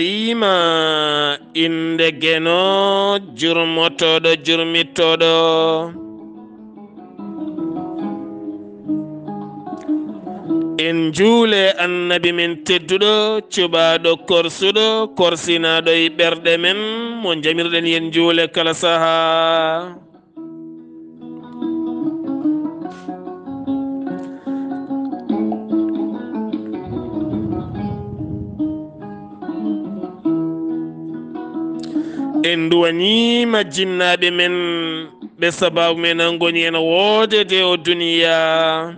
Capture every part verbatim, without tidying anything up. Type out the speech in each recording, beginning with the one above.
Ima innde Geno, jurmotooɗo, jurmitooɗo. En njuule Annabi men tedduɗo, cuɓaaɗo, korsuɗo, korsinaaɗo e ɓerɗe men, mo njamirɗen yen njuule kala sahaa. En nduwaniima jinnaaɓe men, ɓe sabaabu men ngoni en woodede o duniyaa.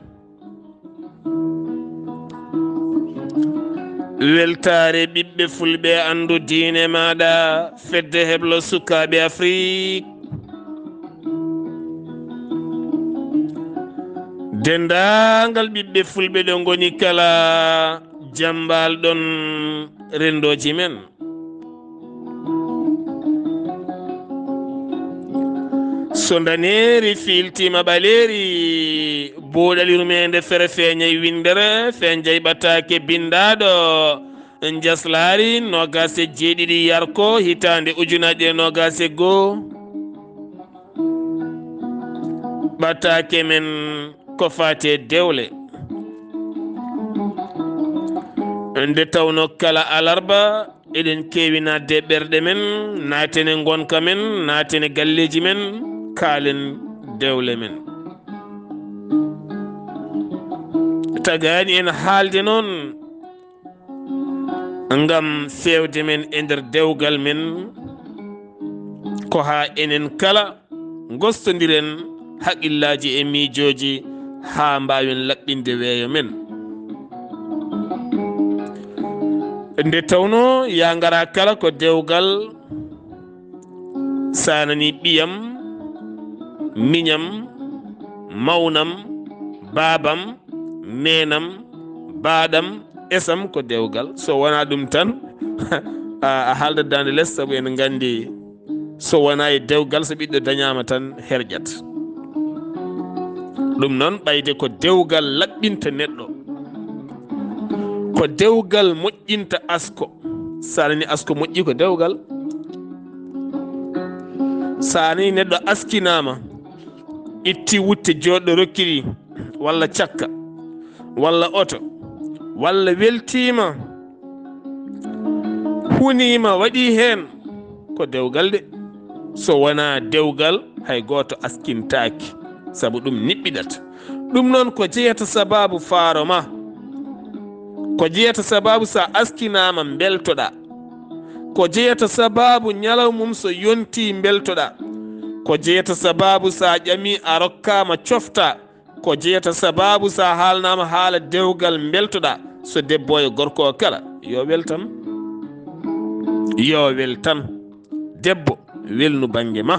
Weltaare ɓiɓɓe fulɓe, anndu diine maaɗa, fedde heblo sukaaɓe Afrik. Denndaangal ɓiɓɓe fulɓe ɗo ngoni kala, jammbal ɗon renndooji men. So ndaneeri fiiltiima ɓaleeri, buuɗali rumeende fere feeñay winndere, feeñjay ɓataake binndaaɗo, njaslaari noogaas e jeeɗiɗi yarko, hitaande ujunaaji ɗiɗi e noogaas e goo. Ɓataake men ko faati e dewle. Nde tawno kala alarba, eɗen keewi naatde e ɓerɗe men, naaten e ngonka men, naaten e galleeji men, kaalen dewle men. Tagaani en haalde noon ngam feewde men e nder dewgal men, ko haa enen kala ngostondiren haqillaaji e miijooji haa mbaawen laɓɓinde weeyo men. Nde tawnoo yaa ngaraa kala ko dewgal, so a nanii ɓiyam, miñam, mawnam, baabam, neenam, baaɗam, esam ko dewgal. So wonaa ɗum tan, a, a haaldat daande les, sabu en nganndi so wonaa e dewgal, so ɓiɗɗo dañaama tan herƴat. Ɗum noon, ɓayde ko dewgal laɓɓinta neɗɗo, ko dewgal moƴƴinta asko. So a nanii asko moƴƴi ko dewgal. So a nanii neɗɗo askinaama, itti wutte jooɗɗo rokkiri, walla cakka, walla oto, walla weltiima, huniima, waɗi heen, ko dewgal de. So wonaa dewgal, hay gooto askintaaki, sabu ɗum niɓɓiɗat. Ɗum noon ko jeyata sabaabu faaro ma, ko jeyata sabaabu so a askinaama mbeltoɗaa, ko jeyata sabaabu ñalawma mum so yontii mbeltoɗaa, ko jeyata sabaabu so a ƴamii a rokkaama coftaa, ko jeyata sabaabu so a haalnaama haala dewgal mbeltoɗaa. So debbo e gorko o kala, yo weltan, yo weltan. Debbo, welnu bannge ma.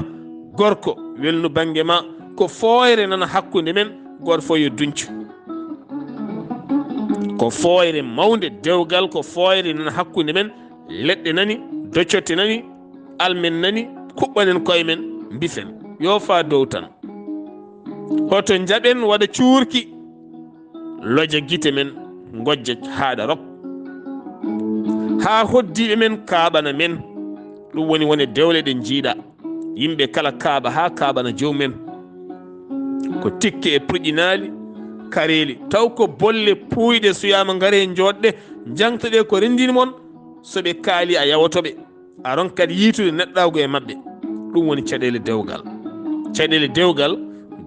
Gorko, welnu bannge ma. Ko fooyre nana hakkunde men, gooto fof yo duñcu. Ko fooyre mawnde, dewgal ko fooyre nana hakkunde men. Leɗɗe nani, docotte nani, almen nani, kuɓɓanen koye men, mbifen. Yo faa dow tan. Hoto njaɓen waɗa cuurki. Loja gite men, ngojja haaɗa rok. Haa hoddiiɓe men kaaɓana men. Ɗum woni wone dewle ɗe njiiɗa. Yimɓe kala kaaɓa haa kaaɓana joom men. Ko tikke e puƴƴinaali, kareeli. Taw ko bolle puuyɗe suyaama, ngaree njooɗɗe, njaŋtoɗee ko renndini mon. So ɓe kaali a yawoto ɓe. A ronkat yiitude neɗɗaagu e maɓɓe. Ɗum woni caɗeele dewgal. Caɗeele dewgal,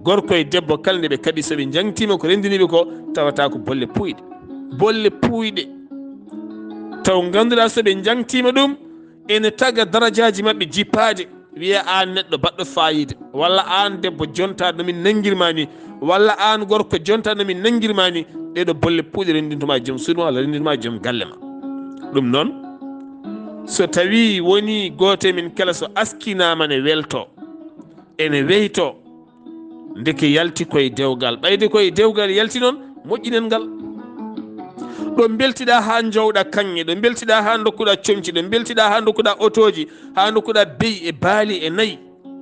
gorko e debbo kala nde ɓe kaɓi, so ɓe njaŋtiima ko renndini ɓe ko, tawata ko bolle puuyɗe. Bolle puuyɗe. Taw ngannduɗaa so ɓe njaŋtiima ɗum, ene taga darajaaji maɓɓe jippaade. Wiya aan neɗɗo baɗɗo faayiida, walla aan debbo jontaa no min nanngirma ni, walla aan gorko jontaa no min nanngirma ni, ɗeeɗo bolle puuyɗe renndintuma joom suudu ma, walla renndintuma joom galle ma. Ɗum noon, so tawii wonii gooto e men kala so askinaama ne weltoo, ene weytoo, ndeke yalti koye dewgal. Ɓayde koye dewgal yalti noon, moƴƴinen ngal. Ɗo mbeltiɗaa haa njowɗa kaŋŋe, ɗo mbeltiɗaa haa ndokkuɗaa comci, ɗo mbeltiɗaa haa ndokkuɗaa otooji, haa ndokkuɗaa beyi e baali e nayi.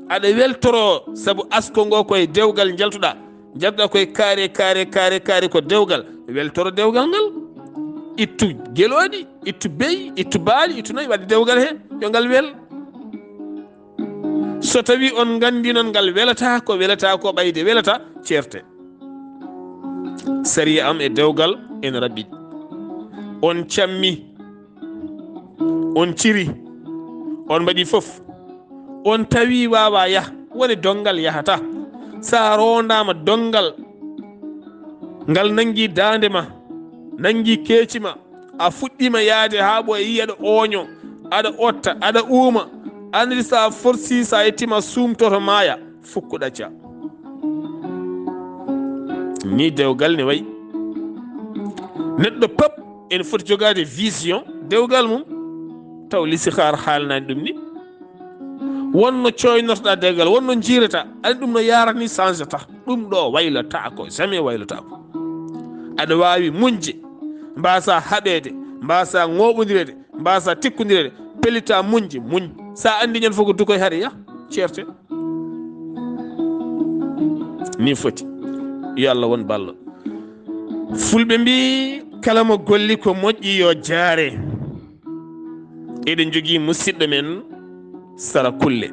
Aɗa weltoroo sabu asko ngo koye dewgal njaltuɗaa. Njaltuɗaa koye kaare, kaare, kaare, kaare ko dewgal. Weltoro dewgal ngal. Ittu gelooɗi, ittu beyi, ittu baali, ittu nayi, wadde dewgal heen, yo ngal wel. So tawi on nganndi noon ngal welata, ko welata ko ɓayde welata, ceerte. Sariya am e dewgal ene raɓɓiɗi. On cammi, on ciri, on mbaɗi fof. On tawi waawa yah, woni donngal yahata. Sa rondaama donngal, ngal nanngi daande ma, nanngi keeci ma, a fuɗɗiima yahde haa ɓooya, yiyi aɗa ooño, aɗa otta, aɗa uuma, anndi sa forsi, sa yettiima suumtoto maaya, fukkuɗa ca. Ni dewgal ne wayi. Neɗɗo pep ene foti jogaade vision dewgal mum. Taw lisihaar haalnaani ɗum ni. Wonno coynortoɗa dewgal, wonno jiirata, aɗa ɗum no yarata ni, changeta. Ɗum ɗo waylata ko, jamais waylata ko. Aɗa waawi muñde, mbasa haɓeede, mbasa ŋooɓondireede, mbasa tikkondireede, pellita muñde, muñ. Sa anndi ñande fof ko dukoy hari, yah, ceerte. Ni foti. Yo Allah won ballo. Fulɓe mbi, kala mo golli ko moƴƴi yo jaare. Eɗen njogii musidɗo men Sara Kulle.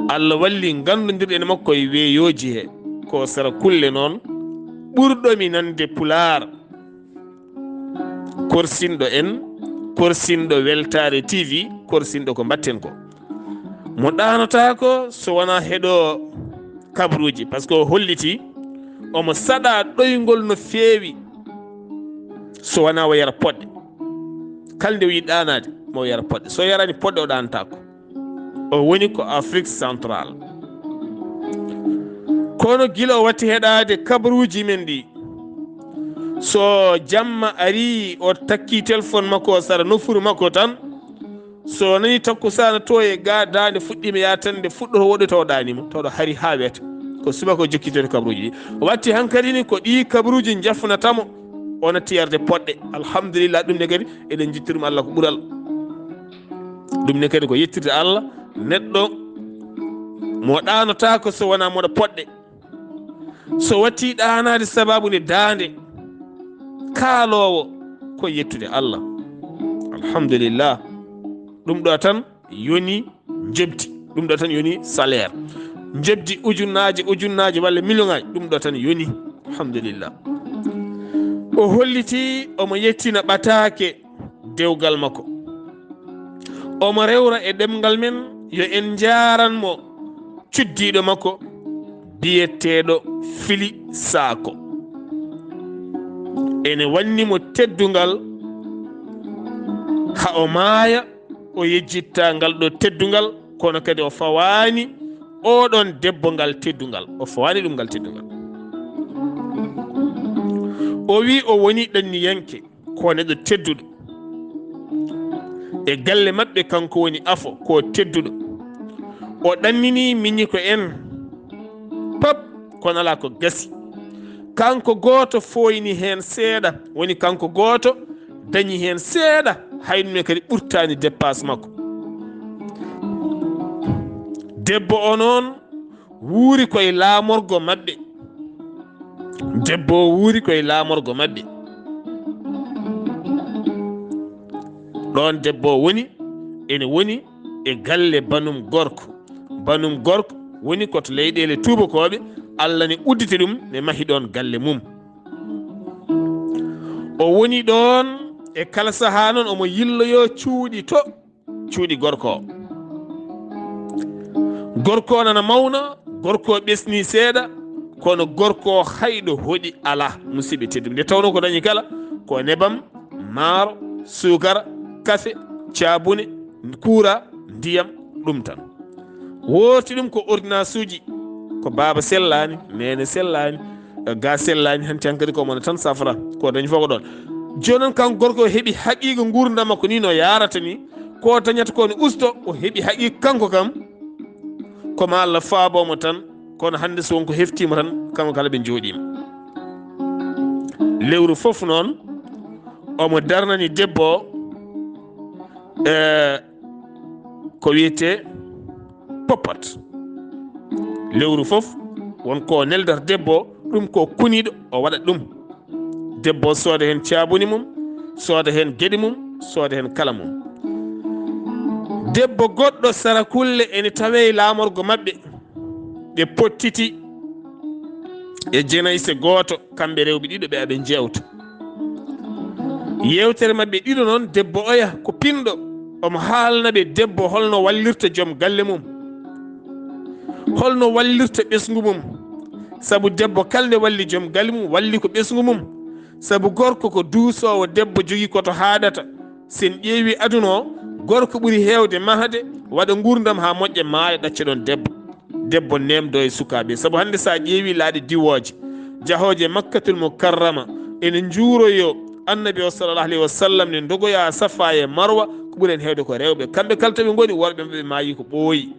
Allah walli nganndondirɗen e makko e weeyooji he. Ko Sara Kulle noon ɓurɗo mi nande Pulaar. Korsinɗo en, korsinɗo Weltaare T V, korsinɗo ko mbaɗten ko. Mo ɗaanotaako so wonaa heɗo kabaruuji, par ce que o holliti omo saɗa ɗoyngol no feewi. So wonaa o yara poɗɗe. Kala nde o yiɗi ɗaanaade, mo o yara poɗɗe. So yaraani poɗɗe, o ɗaanataako. O woni ko Afrique Central. Kono gila o watti heɗaade kabaruuji men ɗi, so jamma ari, o takki téléphone makko o sara nofuru makko tan, so nani takkusana to e ga daande fuɗɗiima yaatande, fuɗɗoto woɗɗoto, o ɗaanimo, to ɗo hari haa weeta. Ko subaka o jokkitoto kabaruuji ɗi. O watti hankadi ni ko ɗi kabaruuji njafnatamo, o natti yarde poɗɗe. Alhamdulillah, ɗum ne kadi eɗen njitti ɗum Allah ko ɓural. Ɗum ne kadi ko yettirde Allah, neɗɗo mo ɗaanotaako so wonaa moɗa poɗɗe. So watti ɗaanaade sababu nde daande, kaaloowo ko yettude Allah. Alhamdulillah. Ɗum ɗo tan yoni njebdi. Ɗum ɗo tan yoni salaire. Njebdi ujunnaaje, ujunnaaje walla million ŋaaji. Ɗum ɗo tan yoni. Alhamdulillah. O holliti omo yettina ɓataake dewgal makko. Omo rewra e ɗemngal men, yo en njaaran mo cuddiiɗo makko biyeteeɗo Fili Saako. Ene wanni mo teddungal, haa o maaya, o yejjitta ngal ɗo teddungal, kono kadi o fawaani oɗon debbo ngal teddungal. O fawaani ɗum ngal teddungal. O wi o woni ɗanniyanke, ko neɗɗo tedduɗo. E galle maɓɓe, kanko woni afo, ko tedduɗo. O ɗannini miñiko en pap, kono alaa ko gasi. Kanko gooto fooyni heen seeɗa, woni kanko gooto dañi heen seeɗa, hay ɗum ne kadi ɓurtaani dépasse makko. Debbo o noon wuuri koye laamorgo maɓɓe. Debbo o wuuri koye laamorgo maɓɓe. Ɗoon debbo o woni, ene woni e galle banum gorko. Banum gorko woni ko to leyɗeele tuubakooɓe, Allah ne udditi ɗum, ne mahi ɗoon galle mum. O woni ɗoon e kala sahaa noon omo yilloyoo cuuɗi to, cuuɗi gorko o. Gorko o nana mawna, gorko o ɓesni seeɗa, kono gorko o hayɗo hoɗi alaa, musidɓe tedduɓe. Nde tawnoo ko dañi kala, ko nebam, maaro, suukara, kafe, caabune, kuura, ndiyam, ɗum tan. Wooti ɗum ko ordonnance uji, ko baaba sellaani, neene sellaani, ga sellaani, hanti hankadi ko mona tan safra, ko dañi fof ko ɗoon. Jooni noon kanko gorko o heɓi haqiiqa nguurndam makko ni no yaarata ni, ko dañata ko ne usto, o heɓi haqiiqa kanko kam, ko ma Allah faabo mo tan, kono hannde so won ko heftiima tan, kanko kala ɓe njooɗiima. Lewru fof noon, omo darnani debbo o, e ko wiyetee poppat. Lewru fof won ko o neldata debbo o, ɗum ko kuniiɗo o waɗat ɗum. Debbo o sooda heen caabuni mum, sooda heen geɗi mum, sooda heen kala mum. Debbo goɗɗo sarakulle ene tawee e laamorgo maɓɓe. Ɓe pottiti e jenayse gooto, kamɓe rewɓe ɗiɗo ɓe aɓe njeewta. Yeewtere maɓɓe ɗiɗo noon, debbo oya ko pinɗo, omo haalna ɓe debbo holno wallirta joom galle mum, holno wallirta ɓesngu mum. Sabu debbo kala nde walli joom galle mum, walli ko ɓesngu mum. Sabu gorko ko duusoowo, debbo jogii ko to haaɗata. Sen ƴeewi aduna o, gorko ɓuri heewde mahde, waɗa nguurndam haa moƴƴa, maaya, ɗacca ɗoon debbo. Debbo neemdo e sukaaɓe. Sabu hannde so a ƴeewi laaɗe diwooje, jahooje Makkatul Mukarrama, ene njuuroyoo Annabi o sallallahu alayhi wa sallam, ne ndogoyaa Safa e Marwa, ko ɓuri en heewde ko rewɓe. Kamɓe kala to ɓe ngoni, worɓe maɓɓe maayi ko ɓooyi.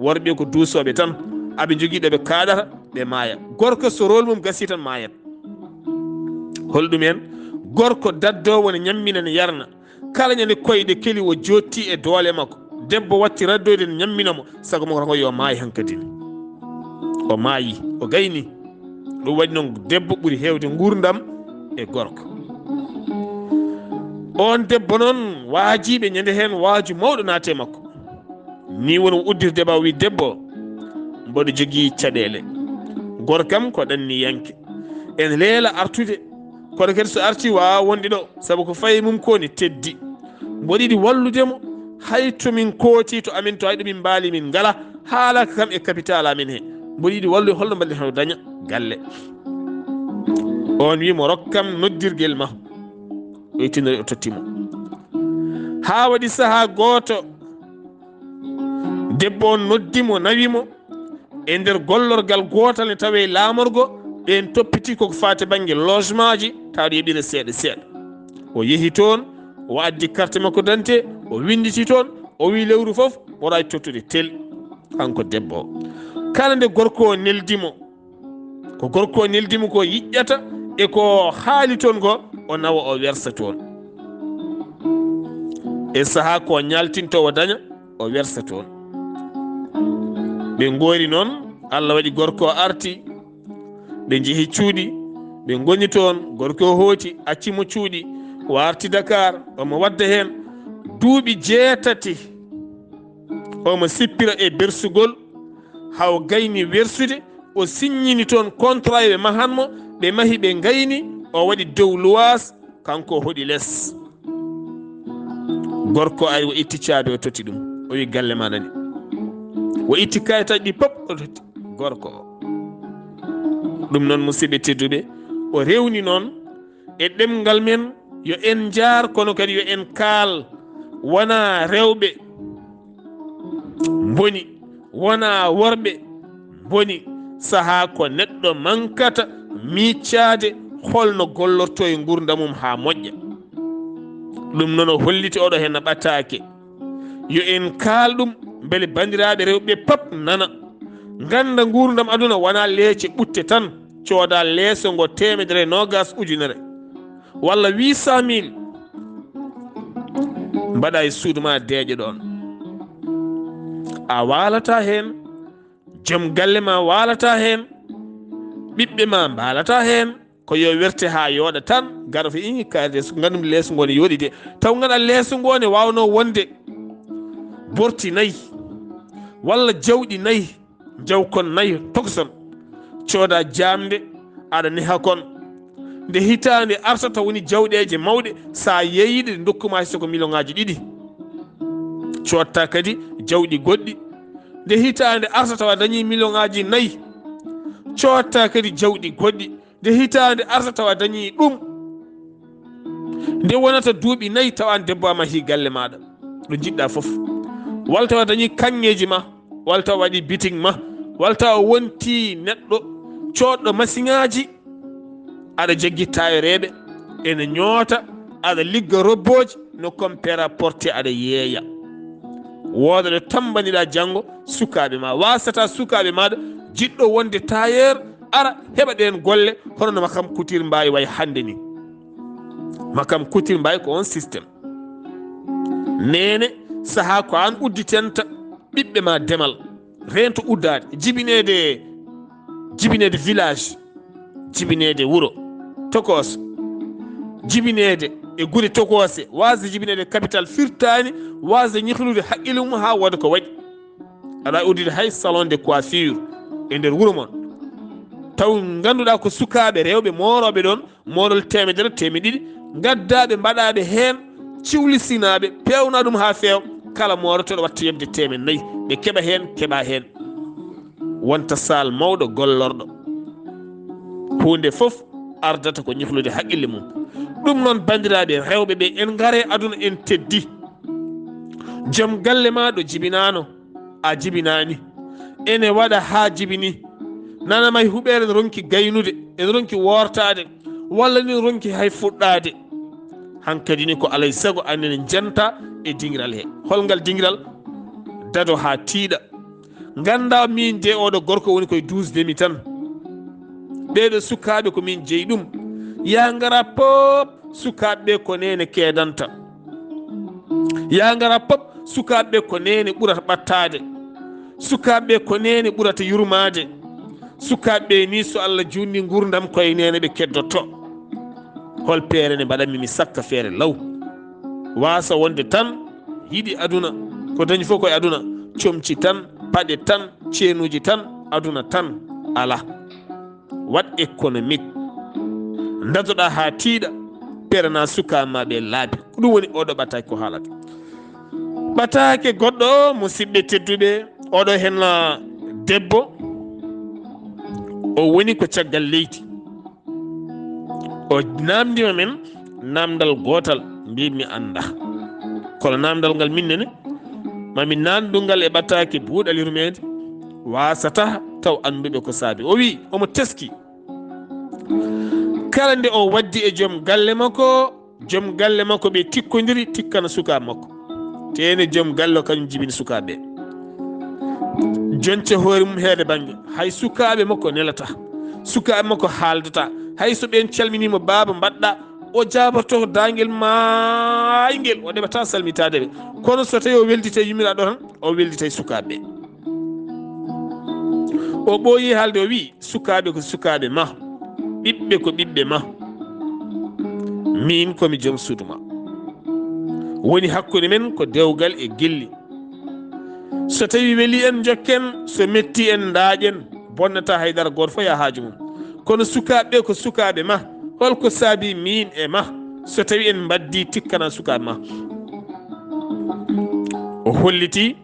Worɓe ko duusooɓe tan, aɓe njogii ɗo ɓe kaaɗata, ɓe maaya. Gorko so rôle mum gasii tan maayat. Holɗum en? Gorko daddoowo ne ñammina ne yarna. Kala ñande koyɗe keli o jootti e doole makko. Debbo watti raddoyde ne ñammina mo, sago makko tan ko yo maay hankadi ni. O maayi, o gayni. Ɗum waɗi noon debbo ɓuri heewde nguurndam e gorko. Oon debbo noon waajiiɓe ñande heen waaju mawɗo naate makko. Ni woni o uddirde ma o wi debbo, mboɗo jogii caɗeele. Gorko kam ko ɗanniyanke. Ene leela artude, kono kadi so arti waawa wonde ɗo, sabu ko fayi mum ko ne teddi. Mboɗo yiɗi wallude mo, hay to min kooti to amin to, hay ɗo min mbaali min ngala, haalaka kam e capital amin he. Mboɗo yiɗi wallude holno mbaɗen heno daña galle. On wi mo rokkam noddirgel ma. O yettinori o totti mo. Haa waɗi sahaa gooto, debbo on noddi mo, nawi mo e nder gollorgal gootal ne tawee laamorgo, ɓeen toppiti koko faati bannge logement ji, tawa ɗo yoɓira seeɗa seeɗa. O yehi toon, o addi carte makko d'identité, o winnditi toon, o wi lewru fof, o waawi tottude tel, kanko debbo o. Kala nde gorko o neldi mo, ko gorko o neldi mo ko yiƴƴata e ko haali toon ko, o nawa o wersa toon. E sahaa ko ñaaltinto o daña, o wersa toon. Ɓe ngoori noon, Allah waɗi gorko o arti, ɓe njehi cuuɗi, ɓe ngoni toon, gorko o hooti, acci mo cuuɗi, o arti Dakar, omo wadda heen duuɓi jeetati, omo sippira e bersugol, haa o gayni wersude, o siññini toon contrat yo ɓe mahan mo, ɓe mahi, ɓe ngayni, o waɗi dow luwaas, kanko o hoɗi les. Gorko ari, o itti caabi, o totti ɗum, o wi, "Galle ma nani." O itti kayitaaji ɗi pop, o totti gorko o. Ɗum noon, musidɓe tedduɓe, o rewni noon e ɗemngal men, yo en njaar, kono kadi yo en kaal, wonaa rewɓe mboni, wonaa worɓe mboni. Sahaa ko neɗɗo mankata miicaade holno gollorto e nguurndam mum haa moƴƴa. Ɗum noon o holliti oɗo heen no ɓataake. Yo en kaal ɗum, mbele banndiraaɓe rewɓe pap nana. Ngannda nguurndam aduna wonaa leece ɓutte tan, cooda leeso ngo teemedere e noogas ujunere, walla huit cent mille, mbaɗa e suudu ma deeƴo ɗoon. A waalata heen, joom galle ma waalata heen, ɓiɓɓe ma mbaalata heen, ko yo werte haa yooɗa tan, gara fo ii kayre leeso, nganndu leeso ngo ne yooɗi de. Taw ngannda leeso ngo ne waawnoo wonde borti nayi, walla jawɗi nayi, jawkon nayi tokson, cooda jaamnde, aɗa neha kon. Nde hitaande arta taw woni jawɗeeje mawɗe, so a yeeyii ɗe, ndokkuma hay so ko miliyoŋaaji ɗiɗi. Cootta kadi jawɗi goɗɗi. Nde hitaande arta taw a dañii miliyoŋaaji nayi. Cootta kadi jawɗi goɗɗi. Nde hitaande arta taw a dañii ɗum. Nde wonata duuɓi nayi tawa aan debbo a mahii galle maaɗa. Ɗo njiɗɗa fof. Walla tawa a dañii kaŋŋeeji ma. Walla tawa a waɗii bitik ma. Walla tawa a wontii neɗɗo coodɗo masiŋaaji. Aɗa jaggi taayoreeɓe, ene ñoota, aɗa ligga robbooji, no compère porté aɗa yeeya. Wooda ɗo tammbaniɗa janngo sukaaɓe ma. Waasata sukaaɓe maaɗa, jiɗɗo wonde tailleur, ara heɓa ɗeen golle, hono no Makam Couture mbaawi wayi hannde ni. Makam Couture mbaawi ko on système. Neene, sahaa ko aan udditenta ɓiɓɓe ma demal. Reento uddaade, jibineede, jibineede village, jibineede wuro, tokooso. jibineede e gure tokoose, waasde jibineede capital firtaani, waasde ñihlude haqqille mum haa wooda ko waɗi. Aɗa uddude hay salon de coiffure e nder wuro mon. Taw ngannduɗaa ko sukaaɓe rewɓe moorooɓe ɗoon, moorol teemedere, teemeɗe ɗiɗi, ngaddaaɓe, mbaɗaaɓe heen, ciwlisinaaɓe, peewna ɗum haa feewa, kala moorotooɗo watta yettude teemeɗe nayi, ɓe keɓa heen, keɓa heen. Wonta saal mawɗo gollorɗo. Huunde fof ardata ko ñihlude haqqille mum. Ɗum noon, banndiraaɓe rewɓe ɓe, en ngare aduna, en teddi. Joom galle ma ɗo jibinaano, a jibinaani. Ene waɗa haa jibini. Nana may huɓeere ene ronki gaynude, ene ronki woortaade, walla ni ronki hay fuɗɗaade. Hankadi ni ko alay sago anen en janta e dingiral he. Hol ngal dingiral? Dado haa tiiɗa. Ngannda min de oɗo gorko woni koye douze demi tan. Ɓeeɗo sukaaɓe ko min jeyi ɗum. Yaa ngara pop, sukaaɓe ɓe ko neene keedanta. Yaa ngara pop, sukaaɓe ɓe ko neene ɓurata ɓattaade. Sukaaɓe ɓe ko neene ɓurata yurmaade. Sukaaɓe ɓe ni so Allah juutni nguurndam koye neene ɓe keddotto. Hol peere nde mbaɗanmi mi sakka feere law? Waasa wonde tan yiɗi aduna, ko dañi fof koye aduna, comci tan, paɗe tan, ceenuuji tan, aduna tan, alaa. Waɗ économique. Ndadoɗaa haa tiiɗa, perana sukaaɓe ma ɓe laabi. Ko ɗum woni oɗo ɓataake ko haalata. Ɓataake goɗɗo, musidɓe tedduɓe, oɗo henna debbo, o woni ko caggal leydi. O naamndiima min naamndal gootal, mbiimi annda. Kono naamndal ngal min nene, mami naamndu ngal e ɓataake buuɗal yurmeende, waasata taw annduɓe ko saabi. O wii, omo teski. Kala nde o waddi e joom galle makko, joom galle makko ɓe tikkondiri, tikkana sukaaɓe makko. Teene joom galle o kañum jibini sukaaɓe ɓe. Jonca hoore mum heede bannge. Hay sukaaɓe makko nelata. Sukaaɓe makko haaldata. Hay so ɓeen calminiima baaba mbaɗɗa, o jaaboto daangel maayngel, o ɗeɓata salmitaade ɓe. Kono so tawi o welditay yummiraaɗo tan, o welditay sukaaɓe ɓe. O ɓooyi haalde, o wii, sukaaɓe ko sukaaɓe ma, ɓiɓɓe ko ɓiɓɓe ma. Miin ko mi joom suudu ma. Woni hakkunde men ko dewgal e gilli. So tawi weli en, njokken, so metti en, ndaaƴen. Bonnata haydara, gooto fof yaha haaju mum. Kono sukaaɓe ɓe ko sukaaɓe ma. Hol ko saabi miin e ma? So tawi en mbaddii, tikkana sukaaɓe ma. O holliti,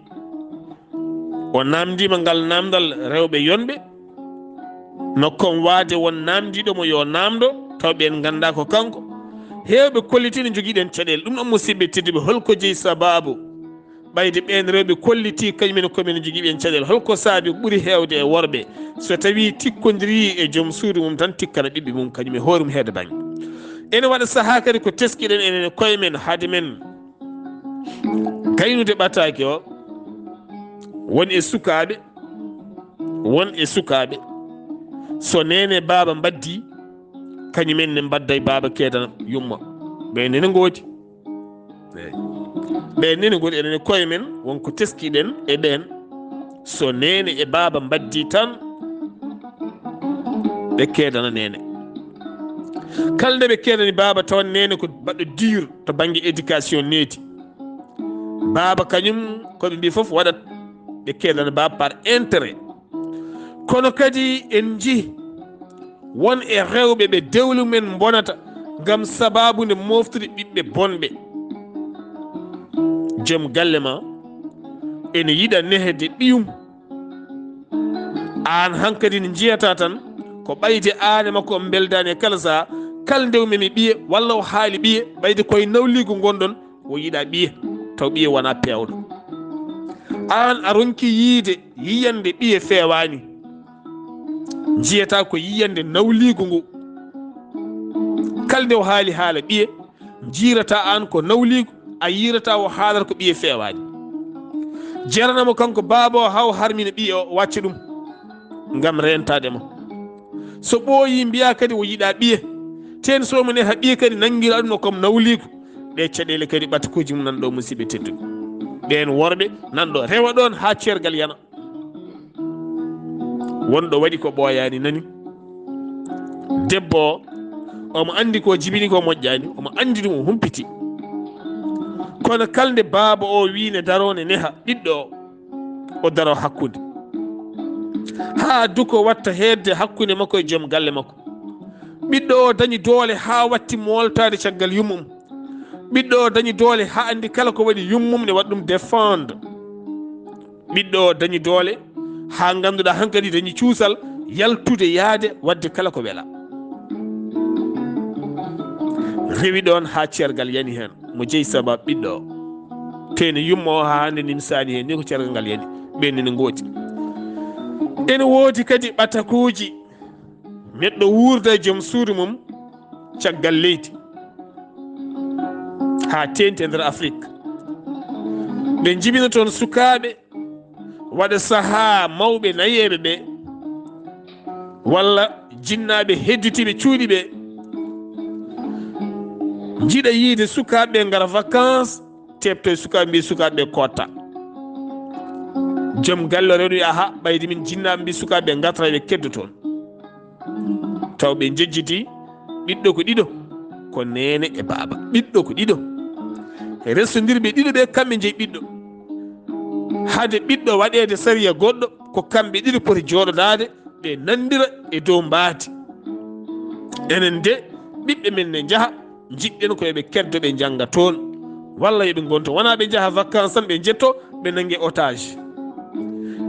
o naamndiima ngal naamndal rewɓe yonɓe. No kon waade won naamndiiɗo mo yo naamndo, taw ɓeen nganndaa ko kanko. Heewɓe kollitii no njogii ɗeen caɗeele. Ɗum ɗoon, musidɓe tedduɓe, hol ko jeyi sabaabu? Ɓayde ɓeen rewɓe kollitii kañum en ko men njogii ɓeen caɗeele. Hol ko saabi ɓuri heewde e worɓe? So tawii tikkondirii e joom suudu mum tan, tikkana ɓiɓɓe mum kañum e hoore mum heede bannge. Ene waɗa sahaa kadi ko teskiɗen enen e koye men, hade men gaynude ɓataake o, won e sukaaɓe, won e sukaaɓe, so neene baaba mbaddii, kañum en ne mbadday baaba keedana yumma. Ɓe nene ngoodi. Eey. Ɓe nene ngoodi, enen e koye men, won ko teskiɗen e ɓeen. So neene e baaba mbaddii tan, ɓe keedana neene. Kala nde ɓe keedani baaba, tawan neene ko baɗɗo dur to bannge éducation needi. Baaba kañum, ko ɓe mbii fof waɗat, ɓe keedana baaba par intérêt. Kono kadi en njii won e rewɓe ɓe dewle mumen mbonata ngam sabaabu nde moftude ɓiɓɓe bonɓe. Joom galle ma ene yiɗa nehde ɓiyum. Aan hankadi ne njiyata tan ko ɓayde aan e makko on mbeldaani e kala sahaa, kala nde o memi ɓiye walla o haali ɓiye, ɓayde koye nawliigu ngonɗon, o yiɗa ɓiye, taw ɓiye wona peewɗo. Aan a ronki yiide yiyannde ɓiye feewaani. Njiyata ko yiyannde nawliigu ngu. Kala nde o haali haala ɓiye, njiirata aan ko nawliigu, a yiirata o haalata ko ɓiye feewaani. Jarana mo kanko baaba o haa o harmina ɓiye o, wacca ɗum ngam reentaade mo. So ɓooyi, mbiya kadi o yiɗa ɓiye. Teen so mo neha ɓiye kadi, nanngira ɗum no comme nawliigu. Ɗe caɗeele kadi ɓatakuuji mum nan ɗo, musidɓe tedduɓe. Ɓeen worɓe nan ɗo, rewa ɗoon haa ceergal yana. Won ɗo waɗi ko ɓooyaani nani. Debbo o Omo anndi ko jibini ko moƴƴaani, omo anndi ɗum, o humpiti. Kono kala nde baaba o wii ne daroo ne neha ɓiɗɗo o, o daroo hakkunde. Haa duko watta heedde hakkunde makko e joom galle makko. Ɓiɗɗo o dañi doole haa watti mooltaade caggal yummum. Ɓiɗɗo o dañi doole haa anndi kala ko waɗi yummum ne waɗa ɗum défendre. Ɓiɗɗo o dañi doole haa ngannduɗaa hankadi dañi cuusal yaltude yaade waɗde kala ko wela. Rewi ɗoon haa ceergal yani heen, mo jeyi sabab ɓiɗɗo o. Tee ne yumma o haa hannde nimsaani heen, ni ko ceergal ngal yani, ɓeen ne ngooti. Ene woodi kadi ɓatakuuji, neɗɗo wuurda e joom suudu mum caggal leydi, haa teeŋti e nder Afrik. Ɓe njibina toon sukaaɓe, waɗa sahaa mawɓe nayeeɓe ɓe, walla jinnaaɓe hedditiiɓe cuuɗi ɓe, njiɗa yiide sukaaɓe ɓe ngara vacances, teepto e sukaaɓe, mbiya sukaaɓe ɓe kotta. Joom galle o rewni, aha, ɓayde min jinnaaɓe mbi sukaaɓe ɓe ngartata ɓe keddo toon. Taw ɓe njejjiti, ɓiɗɗo ko ɗiɗo, ko neene e baaba. Ɓiɗɗo ko ɗiɗo. Resondirɓe ɗiɗo ɓe, kamɓe njeyi ɓiɗɗo. Hade ɓiɗɗo waɗeede sariya goɗɗo, ko kamɓe ɗiɗo poti jooɗodaade, ɓe nanndira e dow mbaadi. Enen de, ɓiɓɓe men ne njaha, njiɗɗen ko yo ɓe keddo, ɓe njannga toon. Walla yo ɓe ngonto, wonaa ɓe njaha vacances tan, ɓe njetto, ɓe nannge otage.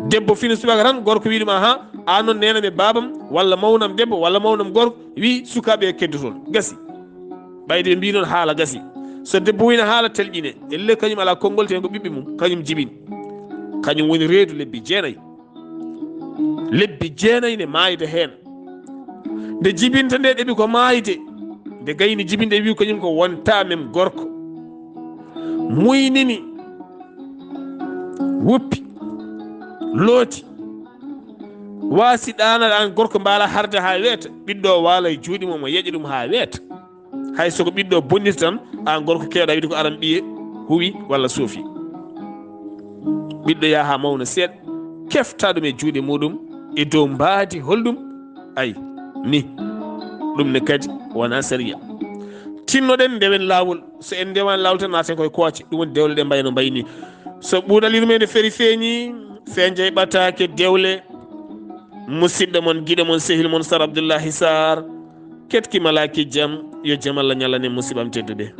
Debbo fini subaka tan, gorko wii ɗum, aha, aan noon neenam e baabam, walla mawnam debbo, walla mawnam gorko, wii sukaaɓe e keddo toon. Gasi. Ɓayde ɓe mbii noon haala gasi. So debbo wii ne haala telƴine, elle kañum alaa konngol, te ko ɓiɓɓe mum, kañum jibini. Kañum woni reedu lebbi jeenayi. Lebbi jeenayi ne maayde heen. Nde jibinta nde ɗeɓi ko maayde. Nde gayni jibinde wi kañum ko wonta mem gorko. Muynini, woppi, looti. Waasi ɗaana ɗaan gorko mbaala harde haa weeta. Ɓiɗɗo o waala e juuɗe mum, o yeƴa ɗum haa weeta. Hay so ko ɓiɗɗo bonnita tan, aan gorko keewɗa wiide ko aran ɓiye huwi walla soofi. Ɓiɗɗo yaha haa mawna seeɗa, kefta ɗum e juuɗe muɗum, e dow mbaadi holɗum? Ay, ni. Ɗum ne kadi wona sariya. Tinnoɗen ndewen laawol. So en ndewaani laawol tan, naaten koye kooce. Ɗum woni dewle ɗe mbayno mbayni. So ɓuuɗal yurmeende feri feeñi, fenjay ɓataake dewle. Musidɗo mon, giɗo mon, sehil mon, Sar Abdullahi Sar. Ketki malaaki jam, yo jam Allah ñallan en, musiɓɓam tedduɓe.